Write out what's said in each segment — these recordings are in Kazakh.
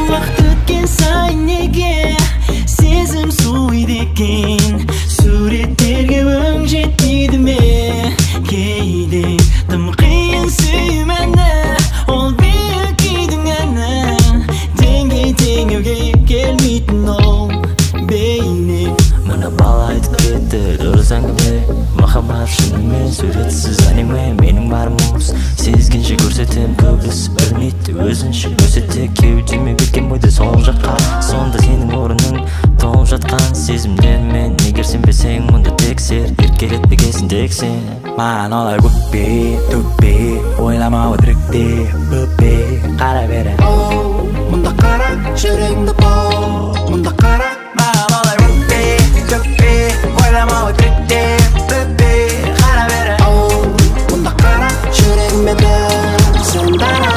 Уақыт өткен сайын неге сезім суиды екен? Суреттерге өң жетпейді ме? Кейде тым қиын сүю мәні. Ол биік күйдің әні, деңгей теңеуге келмейтін ол бейне. Мына бала айтып кетті дұрыс әңгіме. Махаббат шынымен суретсіз аниме. Менің барым осы, сезгенше көрсетем. Көбісі білмейді, өзінше өсетте. Кеудеме біткен бойда сол жаққа. Сонда сенің орның толып жатқан сезімдермен. Егер сенбесең, мұнда тексер. Еркелетпегесін тек сен. Маған олай өкпе, төкпе. Ойлама өтірікте, бөпе. Қара бері. Мұнда қара, жүрегіңді бау. Мұнда қара. Маған олай өкпе, төкпе. Ойлама өтірікте, бөпе. Қара бері. Мұнда қара, жүрегіме бір сен дара.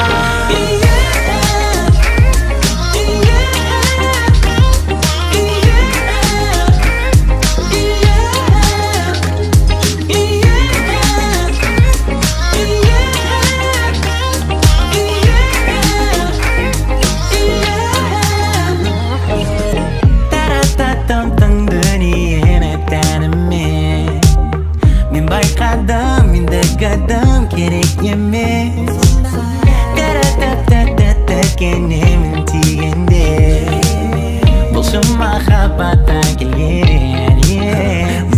Тарататын дүниені тәніме. Мен байқадым, ендігі дым керек емес. Таратататата кенемін тигенде. Бұл шын махаббаттан келген, yeah.